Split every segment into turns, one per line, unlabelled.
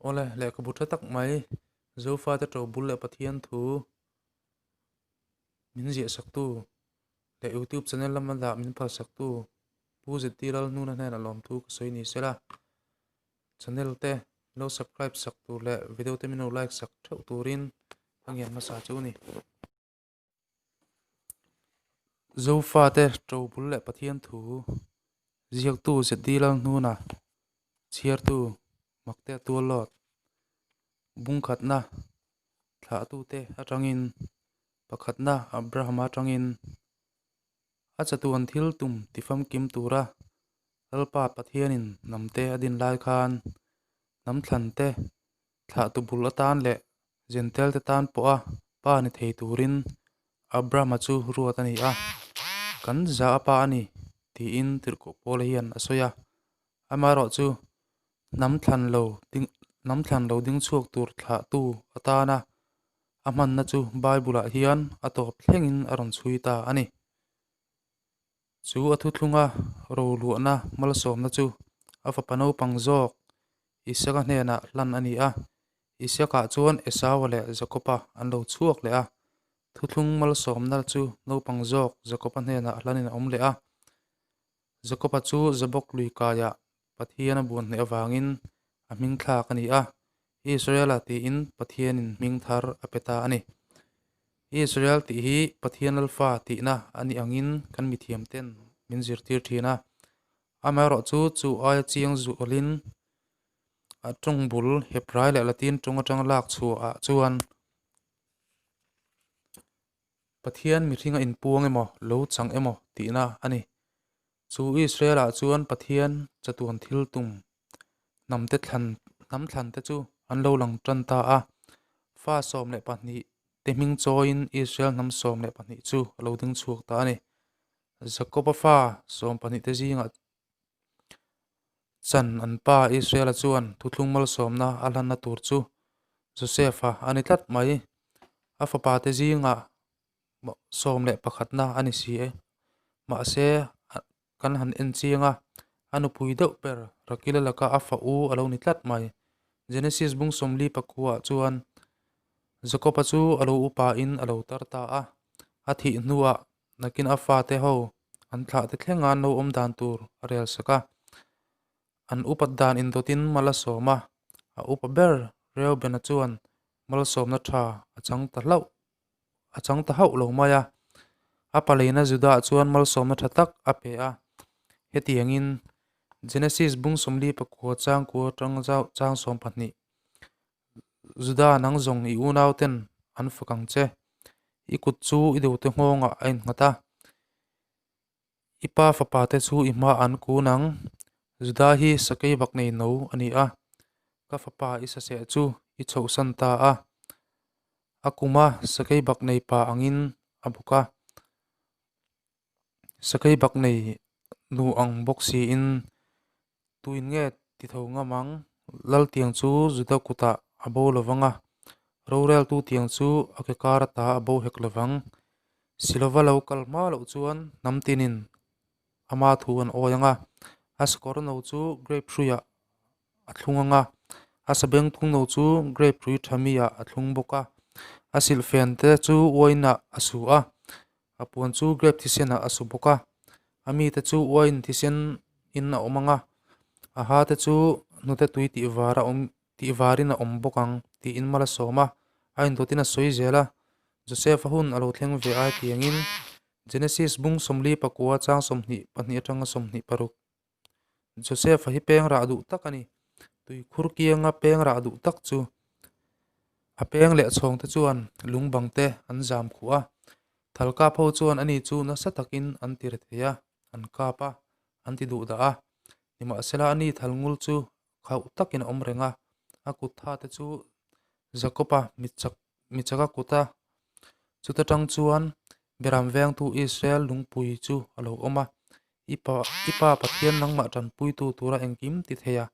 Awle, lehkhabu tha tak mai, Zofate ṭobul leh Pathian thu min ziahsaktu leh YouTube channel lama dah min phalsaktu Pu ZT Lalhnuna hnenah lawmthu ka sawi ni sela. Channel te min lo subscribe sak tur leh video te min lo like sak theuh turin ka ngian hmasa chu a ni. Zofate ṭobul leh Pathian thu ziaktu ZD Lalhnuna chhiartu Maktea Tuallawt bungkhatna thlahtute atangin pakhatna Abrahama atangin a chatuan thil tum tifamkim tura Lalpa Pathianin hnamte a din lai khan hnam thlante thlahtu bul atan leh Jentail-te tan pawha pa ni thei turin Abrahama chu ruat a ni a, Kan za a pa a ni, tiin Tirhkoh Paula hian a sawi a. Amaherawhchu, hnam thlan lo ding hnam thlan lo ding chhuak tur thlahtu atana a hmanna chu Bible-ah hian a tawp thlengin a rawn chhui ta a ni. Chu a thuthlunga roluahna malsawmna chu a fapa naupang zawk Isaka hnenah hlan a ni a. Isaka chuan Esaua leh Jakoba an lo chhuak leh a. Thuthlung malsawmna chu naupang zawk Jakoba hnenah hlanin a awm leh a. Jakoba chu Jabok lui kaiah Pathian a buan hneh avangin a hming thlak a ni a, Israela tiin Pathianin hming thar a pe ta a ni. Israel tih hi Pathian Lalfa tihna a nih angin kan mithiamten min zirtir thin a. Amaherawhchu chu aia chiang zualin a tawng bul Hebrai leh Latin tawng atanga lak chhuahah chuan Pathian mihringa inpuang emaw, lo chang emaw tihna a ni. Chu Israel-ah chuan Pathian chatuan thil tum hnamte thlan hnam thlante chu an lo lang tan ta a. Fa 12 te hming chawiin Israel hnam 12 chu a lo ding chhuak ta a ni. Jakob-a fa 12 te zingah chan an pa Israel-a chuan thuthlung malsawmna a hlanna tur chu Joseph-a a ni tlat mai. A fapa te zingah 11 na a ni si e. Mahse, kan han en chiang a, a nupui deuh ber Rakila laka a fa u a lo ni tlat mai. Genesis bung 49 ah chuan Jakob-a chu a lo upa in a lo tar ta a, a thih hnuah nakin a fate ho an thlah te thlenga an lo awm dan tur a rel sak a. An upat dan indawtin mal a sawm a, a upa ber Reubena chuan malsawmna tha a chang ta hlauh a chang ta hauh lo mai a. A paleina Judah chuan malsawmna tha tak a pe a. Hetiangin Genesis bung 49 chang kua tang chang 12 Judah nang zawng i unauten an fak ang che. I kut chu i deuhte nghawngah a innghat a. I pa fapate chu i hma an kun ang. Judah hi sakei bak nei no a ni a. Ka fapa i saseh chu i chhohsan ta a. A kuma sakei bak nei pa angin a bawk a. Sakei bak nei nu ang bawk siin tuin nge ti tho ngam ang? Lal tiang chu Juda kutah a bo lo vang a, roreltu tiang chu a ke kar ata a bo hek lo vang. Silova lo kal hma loh chuan hnam tinin ama thu an awi ang a, a sakawr no chu grape hruiah a thlung ang a, a sabengtung no chu grape hrui tha miah a thlung bawk a, a silhfen te chu uainah a su a, a puan chu grape thisenah a su bawk a, a mite chu uain thisen in a awm ang a, a ha te chu hnute tui tih var a awm tih varin a awm bawk ang tiin mal a sawm a, a indawtin a sawi zel a, Joseph-a hun a lo thleng ve ai tiangin Genesis bung 49 chang 22 atanga 26. Joseph-a hi peng rah duh tak a ni. Tuikhur kianga peng rah duh tak chu a peng leh chhawng te chuan lung bang te an zam khuh a. Thal kap ho chuan ani chu nasa takin an ti re thei a, an kap a, an ti duh dah a. Nimahsela ani thal ngul chu khauh takin a awm reng a, a kut tha te chu Jakob-a mitchak michaka kut a. Chuta tang chuan Beram vengtu Israel lungpui chu a lo awm a. I pa i pa Pathian nangmah tanpuitu tura engkim ti thei a,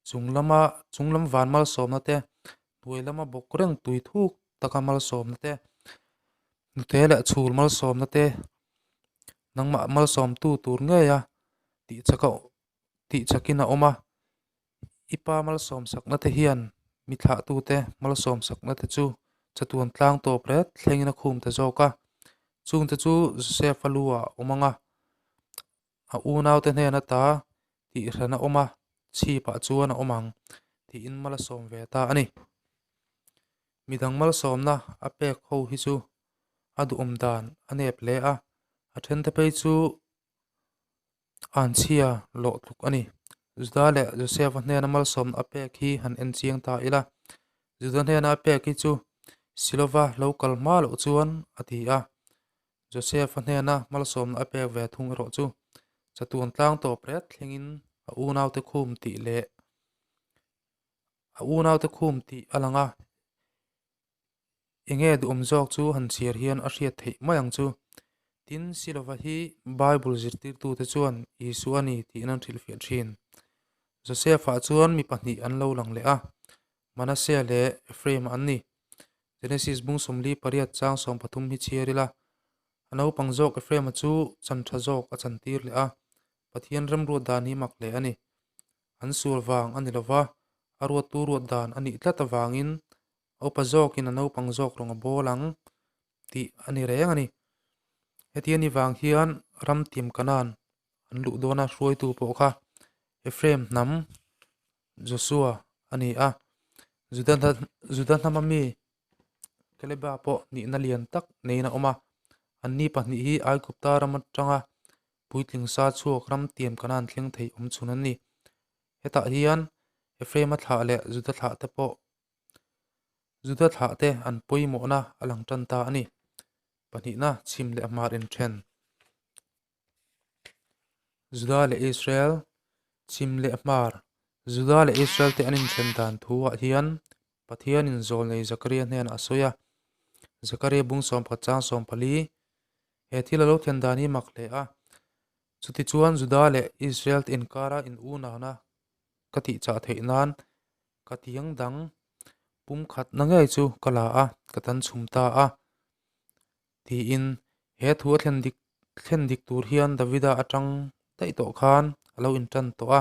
chung lama chung lam van malsawmna te, hnuai lama bawk reng tui thuk taka malsawmna te, hnute leh chhul malsawmna te nangmah malsawmtu tur ngeia tih chaka tih chakin a awm a. I pa malsawmsakna te hian. Mi thlahtute malsawmsakna te chu chatuan tlang tawp ret thlengin a khum ta zawk a. Chungte chu Josefa lu ah a awm ang a, a unaute hnen ata tihran a awm a, chhipah chuan a awm ang tiin mal a sawm ve ta a ni. Midang malsawmna a pek ho hi chu a duhawm dan a nep hle a, a thente phei chu Anchhia lawh tluk a ni. Juda leh Josefa hnena malsawmna a pek hi han en chiang ta ila. Juda hnena a pek hi chu Silova lo kal hma loh chuan a ti a. Josefa hnena malsawmna a pek ve thung erawh chu chatuan tlang tawp ret thlengin a unaute khum tih leh a unaute khum tih a lang a. Enge duhawm zawk chu han chhiar hian a hriat theih mai ang chu. Tin, Silova hi Bible zirtirtute chuan Isua a ni tiin an hrilhfiah thin. Joseph-ah chuan mi pahnih an lo lang leh a, Manasseh leh Ephraim-a an ni. Genesis bung 48 chang 13 hi chhiar ila, a naupang zawk Ephraim-a chu chan tha zawk a chantir leh a, Pathian remruat dan hi mak hle a ni. An sual vang a ni lova, a ruattu ruat dan a nih tlat avangin a upa zawkin a naupang zawk rawng a bawl ang tih a ni reng a ni. Heti a ni vang hian ram tim Kanaan an luh dawna hruaitu pawh kha Ephraim hnam Joshua a ni a, Juda hnama mi Caleba pawh nihna lian tak neiin a awm a. Anni pahnih hi Aigupta ram atanga puitling sa chhuak ram tiam Kanaan thleng thei awm chhun an ni. Hetah hian Ephraim-a thlah leh Juda thlah te pawh Juda thlah te an pawimawhna a lang tan ta a ni. Pahnihna chhim leh hmar inthen. Juda leh Israel, chhim leh hmar. Juda leh Israel te an inthen dan thu ah hian Pathianin zawlnei Zakaria hnenah a sawi a. Zakaria bung sawmpakhat chang sawmpali. He thil a lo thlen dan hi mak hle a. Chutichuan Juda leh Israel te inkara in unana ka tihchah theih nan ka tiang dang pumkhatna ngei chu ka la a, ka tan chhum ta a, tiin he thu a thlen dik thlen dik tur hian Davida atang daih tawh khan a lo intan tawh a.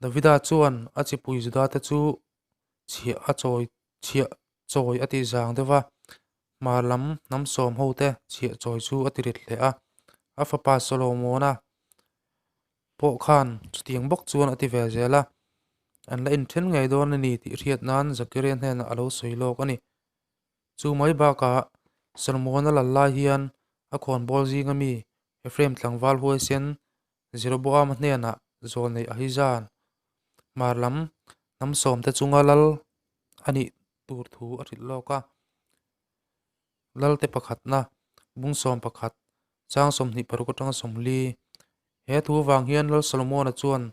Davida chuan a chipui Juda te chu chhiah a chawi chhiah chawi a tih zang deuh va, hmar lam hnam sawm ho te chhiah chawi chu a ti rit hle a. A fapa Solomona pawh khan chutiang bawk chuan a ti ve zel a, an la inthen ngei dawn a ni tih hriat nan Zakaria hnenah a lo sawi lawk a ni. Chu mai bakah Solomona lal lai hian a khawnbawl zinga mi Ephraim tlangval huaisen Jeroboama hnenah zawlnei Ahijan hmar lam hnam sawmte chunga lal a nih tur thu a hrilh lawk a. Lalte pakhatna, bung 11, chang 26 atanga 40. He thu avang hian Lal Solomona chuan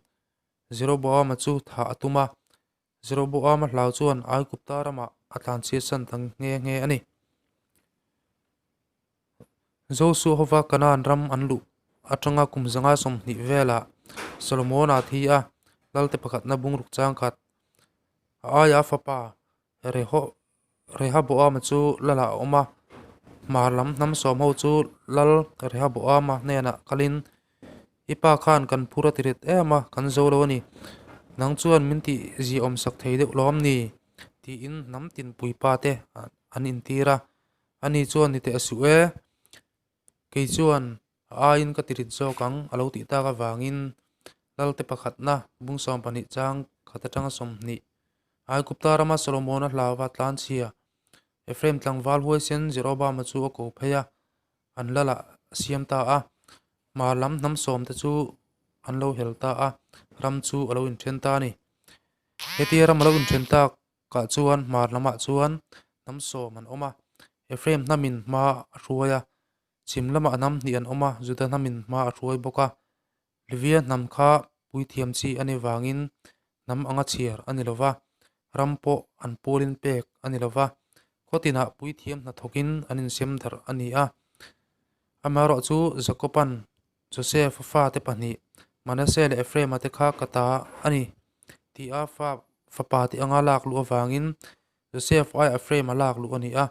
Jeroboama chu thah a tum a, Jeroboama hlau chuan Aigupta ramah a tlanchhiatsan ta nghe nghe a ni. Josua hova Kanaan ram an luh atanga kum 120 velah Solomona a thi a, Lalte pakhatna bungruk chang khat a aia a fapa Rehoboama chu Lalah a awm a, hmar lam hnam sawm ho chu Lal Rehoboama hnenah kalin, I pa khan kan phur a ti rit em a, kan zo lo a ni. Nang chuan min tih ziaawm sak thei deuh lo am ni? tiin hnam tinpui pa te an intir a. Ani chuan ni teh a suh e, kei chuan a aiin ka ti rit zawk ang a lo tih tak avangin Lalte pakhatna bung 12 chang khat atanga 20 Aigupta rama Solomona hlauva tlanchhia Ephraim tlangval huaisen Jeroboama chu a ko phei a, an lal ah a siam ta a. Hmar lam hnam sawmte chu an lo hel ta a, ram chu a lo inthen ta a ni. Hetia ram a lo inthen tak Kah chuan hmar lamah chuan hnam sawm an awm a, Ephraim hnamin hma a hruai a, chhim lamah hnam hnih an awm a, Juda hnamin hma a hruai bawk a. Levia hnam kha puithiam chi a ni vangin hnam anga chhiar a ni lo va, ram pawh an pualin pek a ni lo va, khaw tinah puithiam hnathawkin an insem darh a ni a. Amaherawhchu Jakoba'n Joseph-a fate pahnih, Manasseh leh Ephraim-a te kha ka ta a ni, tih a fa fapa tih anga lak luh avangin Joseph aiah Ephraim-a lak luh a ni a.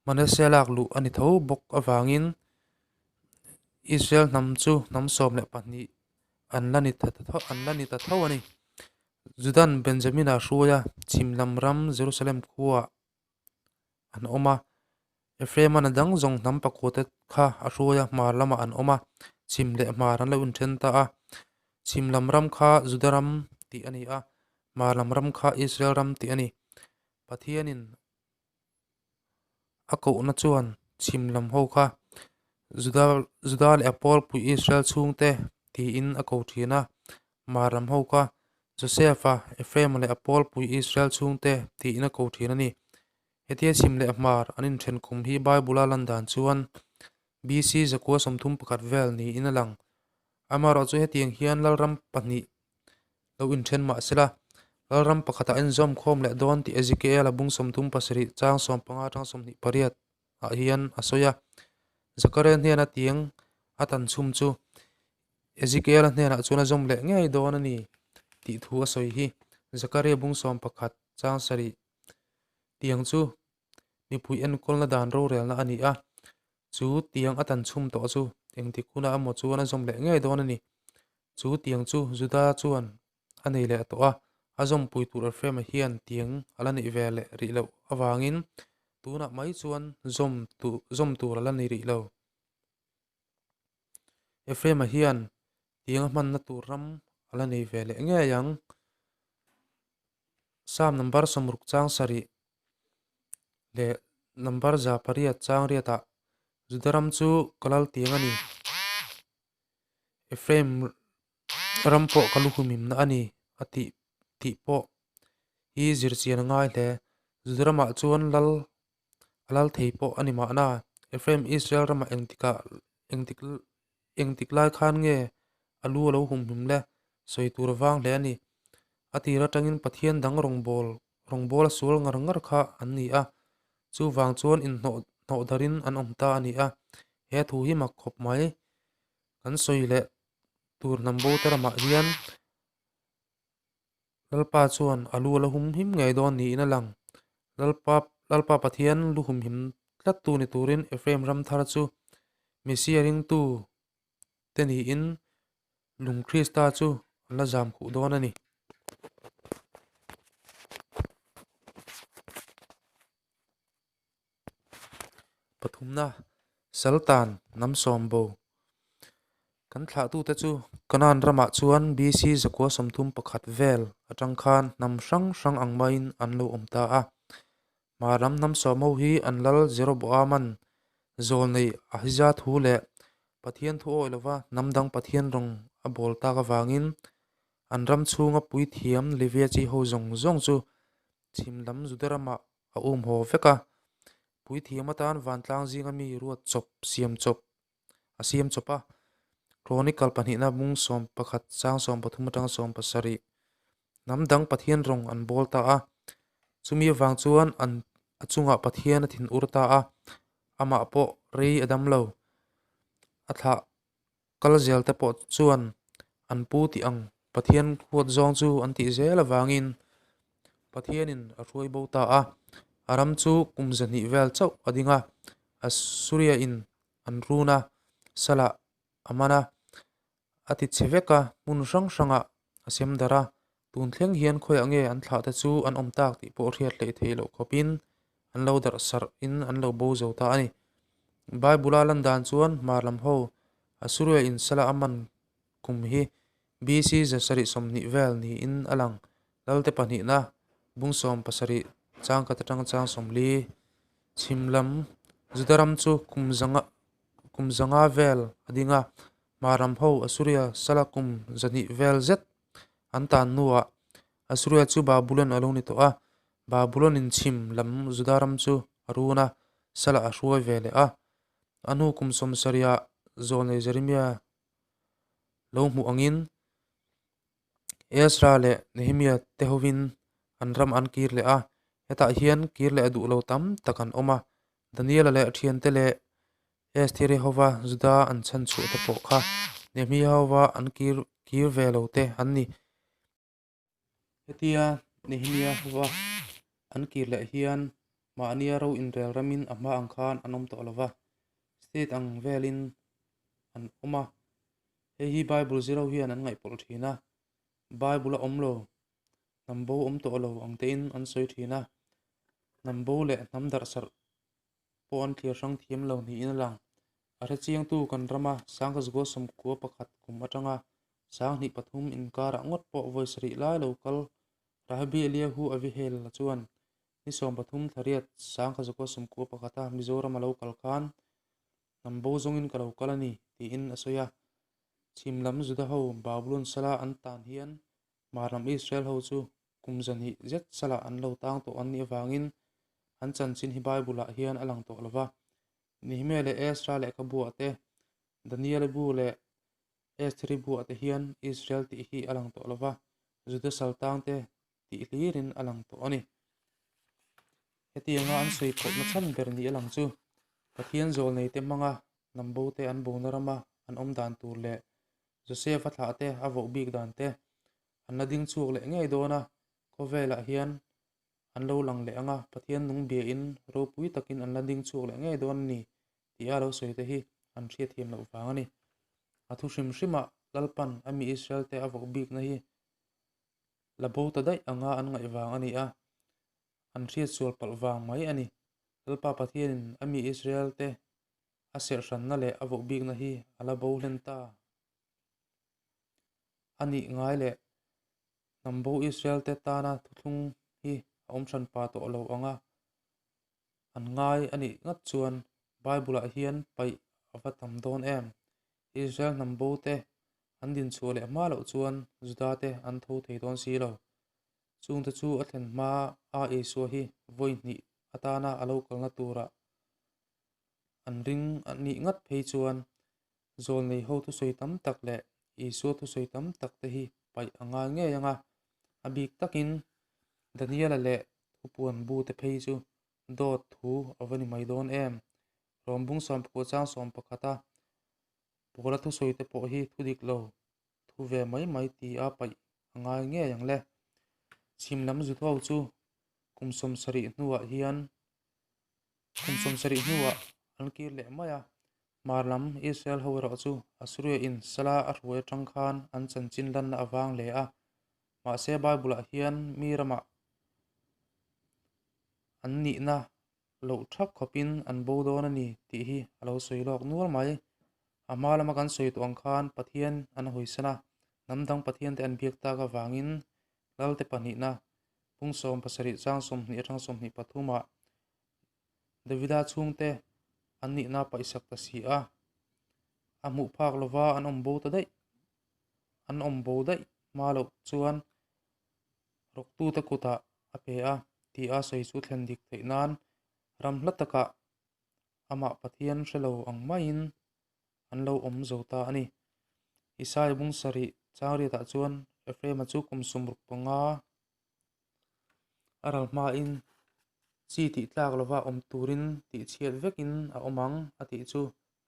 Manasseh lak luh a ni tho bawk avangin Israel hnam chu hnam 12 an la ni ta tho an la ni ta tho a ni. Judan Benjamina hruai a, chhim lam ram Jerusalem khuaah an awm a. Ephraim-a'n a dang zawng hnam pakuate kha a hruai a, hmar lamah an awm a, chhim leh hmar an lo inthen ta a. Chhim lam ram kha Juda ram tih a ni a, hmar lam ram kha Israel ram tih a ni. Pathianin a kohna chuan chhim lam ho kha Juda Juda leh a pawlpui Israel chhungte tiin a ko thin a, hmar lam ho kha Joseph-a, Ephraim-a leh a pawlpui Israel chhungte tiin a ko thin a ni. Hetia chhim leh hmar an inthen kum hi Bible-a lan dan chuan BC 931 vel niin a lang. Amaherawhchu hetiang hian lalram pahnih lo inthen mah sela, lalram pakhatah a inzawm khawm leh dawn tih Ezekiel-a bung 37 chang 15 atang 28 ah hian a sawi a. Zakaria hnena tiang a tan chhum chu Ezekiel-a hnenah chuan a zawm leh ngei dawn a ni tih thu a sawi hi Zakaria bung 11 chang 7 Tiang chu mipui enkawlna dan rorelna a ni a, chu tiang a tan chhum tawh chu engtik hunah emaw chuan a zawm leh ngei dawn a ni. Chu tiang chu Juda chuan a nei leh tawh a, a zawmpui tur Ephraim-a hian tiang a la neih ve leh rih loh avangin tunah mai chuan zawm zawm tur a la ni rih lo. Ephraim-a hian tiang a hmanna tur ram a la nei ve leh ngei ang. Psalm number 60 chang 7 leh number 108 chang riatah Juda ram chu ka lal tiang a ni. Ephraim ram pawh ka lu humimna a ni a tih tih pawh hi zirchian a ngai hle. Juda ramah chuan lal a lal thei pawh a ni mahna. Ephraim Israel ramah engtikah engtik engtik lai khan nge a lu a lo humhim le sawi tur a vang hle a ni. A tir atangin Pathian dang rawngbâwl rawngbâwl a sual ngar ngar kha an ni a, chuvang chuan inhnawh hnawh darin an awm ta a ni a. He thu hi mak khawp mai. Kan sawi leh tur hnam bo te ramah hian Lalpa chuan a lu a la humhim ngei dawn niin a lang. Lalpa Lalpa Pathian lu humhim tlattu ni turin Ephraim ram thar chu Messia ringtu te niin lung Krista chu an la zam khuh dawn a ni. Pathumna, Saltan hnam sawm bo. Kan thlahtute chu Kanaan ramah chuan BC 931 vel atang khan hnam hrang hrang ang maiin an lo awm ta a. Hmar lam hnam sawm ho hi an lal Jeroboaman zawlnei Ahija thu leh Pathian thu awih lova hnam dang Pathian rawng a bawl tak avangin an ram chhunga puithiam Levia chi ho zawng zawng chu chhim lam Juda ramah a um haw vek a, puithiam atan vantlang zinga mi ruat chawp siam chawp a siam chawp a. Chronicle pahnihna bung 11 chang 13 atanga 17 hnam dang Pathian rawng an bawl ta a, chumi avang chuan an a chungah Pathian a thin ur ta a, amah pawh rei a dam lo. A thlah kal zel te pawh chuan an pu tih ang Pathian huat zawng chu an tih zel avangin Pathianin a hruai bo ta a. A ram chu kum 200 vel chauh a ding a, Assuria-in an run a, salah a man a, a ti chhe vek a, hmun hrang hrangah a sem darh a. Tun thleng hian khawiah nge an thlah te chu an awm tak tih pawh hriat hleih theih loh khawpin an lo darh sarh in an lo bo zo ta a ni. Bible-a lan dan chuan hmar lam ho Assuria in sala a man kum hi BC 720 vel niin a lang. Lalte pahnihna bung 17 chang khat atanga chang 40 chhim lam Juda ram chu kum zanga kum 500 vel a ding a, hmar lam ho Assuria sala kum 200 vel zet an tan hnuah Assuria chu Babulon a lo ni tawh a, Babulon in chhim lam Juda ram chu a run a, salah a hruai ve leh a. A hnu kum 70 ah zawlnei Jeremia lo hmuh angin Ezra leh Nehemia te hovin an ram an kir leh a, hetah hian kir leh duh lo tam tak an awm a. Daniela leh a thiante leh Estheri hova Juda an chhan chhuah te pawh kha Nehemia hova an kir kir ve lo te an ni. Hetia Nehemia hova an kir leh hian mahnia ro inrel ramin a hma ang khan an awm tawh lo va, state ang velin an awm a. Hei hi Bible ziro hian an ngaihpawlh thin a, Bible a awm lo. Hnam bo awm tawh lo ang tein an sawi thin a, hnam bo leh hnam darhsarh pawh an thliar hrang thiam lo niin a lang. A hrechiangtu kan rama Sangkazgua 91 kum atanga 2003 inkarah ngawt pawh vawi sarih lai lo kal Rahabi Eliahu Avihel-a chuan ni 13 thla riat 1991-a Mizoram a lo kal khan hnam bo zawngin ka lo kal a ni tiin a sawi a. Chhim lam Juda ho Babulon sala an tan hian Hmar lam Israel ho chu kum zahnih zet salah an lo tang tawh an nih avangin an chanchin hi Bible-ah hian a lang tawh lo va. Nehemiah leh Ezra lehkhabuah te, Daniel-a bu leh Estheri buah te hian Israel tih hi a lang tawh lo va, Juda saltangte tih hlirin a lang tawh a ni. Hetianga an sawi phawtna chhan ber ni a lang chu Pathian zawlneite hmanga hnam bote an bona rama an awm dan tur leh Joseph-a thlah te a voh bik dan te an la ding chhuak leh ngei dawn a, khawvelah hian an lo lang leh ang a, Pathian nung biain ropui takin an la ding chhuak leh ngei dawn a ni tih a lo sawi te hi an hriatthiam loh vang a ni. A thu hrim hrimah Lalpan a mi Israel te a voh bikna hi la bo ta daih anga an ngaih vang a ni a, an hriat sual palh vang mai a ni. Lalpa Pathianin a mi Israel te a serhhranna leh a voh bikna hi a la bo hlen ta a nih ngai leh hnam bo Israel te tana thuthlung hi a awm hran pa tawh lo ang a, an ngai a nih ngat chuan Bible-ah hian paih a va tam dawn em? Israel hnam bo te an dinchhuah leh hma loh chuan Juda te an tho thei dawn si lo. Chungte chu a thlen hma a Isua hi vawi hnih atana a lo kalna turah an ring a nih ngat phei chuan zawlnei ho thusawi tam tak leh Isua thusawi tam tak te hi paih a ngai ngei ang a, a bik takin Daniela leh thupuan bu te phei chu dawt thu a va ni mai dawn em? Rawm bung sawmpakua chang sawmpakhata Paula thusawi te pawh hi thu dik lo thu ve mai mai ti a paih a ngai ngei ang le. Chhim lam zut ho chu kum 70 hnuah hian kum 70 hnuah an kir leh mai a, hmar lam Israel ho erawh chu Assuria in sala a hruai atang khan an chanchin lanna a vang hle a, mahse Bible ah hian mi ramah an nihna loh thak khawpin an bo dawn a ni tih hi a lo sawi lawk nual mai. A hma lama kan sawi tawh ang khan Pathian an hawisan a, hnam dang Pathian te an biak tak avangin Lalte pahnihna pung 70 chang 20 atang 23 ah Davida chhungte an nihna paihsak ta si a, a hmuh phak lova an awm bo ta daih an awm bo daih hma loh chuan rawktute kutah a pe a tih a sawi chu thlen dik theih nan ram hla takah amah Pathian hre lo ang maiin an lo awm zo ta a ni. Isaiah bung sarih chang riatah chuan Ephraim-a chu kum 65 a ral hmain chi tih tlak lova awm turin tih chhiat vekin a awm ang a tih chu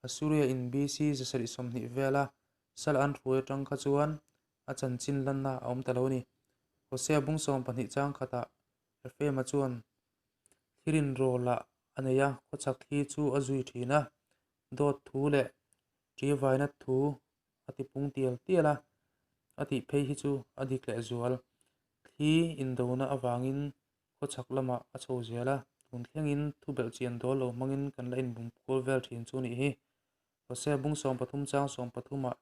Assuria in BC 720 vela sal an hruai atang kha chuan a chanchin lanna a awm ta lo a ni. Hosea bung 12 chang khatah Ephraim-a chuan thlirin rawlah a nei a, khawchhak thli chu a zui thin a, dawt thu leh ṭivaina thu a ti pung tial tial a, a tih phei hi chu a dik leh zual. Thli indona avangin khawchhak lamah a chho zel a, tun thlengin thu belhchian dawl lo hmangin kan la inbum kual vel thin chu nih hi. Hosea bung 13 chang 13 ah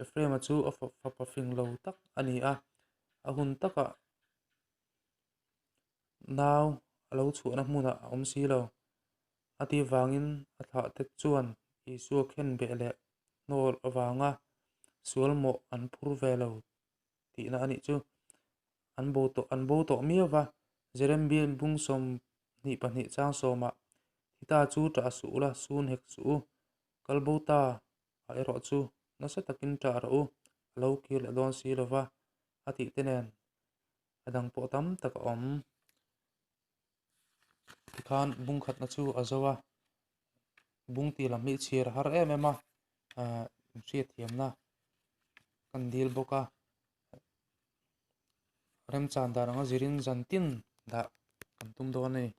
Ephraim-a chu a fapa fing lo tak a ni a, a hun takah nau a lo chhuahna hmunah a awm si lo. A tih vangin a thlahte chuan Isua khenbeh leh hnawl avanga sual mawh an phur ve lo tihna a nih chu. An bo tawh an bo tawh miau va, Jeremia bung 22 chang sawmah, Thita chu ṭah suh ula, sun hek suh u, kal bo ta a erawh chu nasa takin ṭah rawh u, a lo kir leh dawn si lo va, a tih te nen a dang pawh tam tak a awm. Tikhan bung khatna chu a zo a, bung tih lam hi chhiar a har em em a, ahh hriatthiamna kan dil bawk a, remchan dan anga zirin zan tin dah kan tum dawn a ni.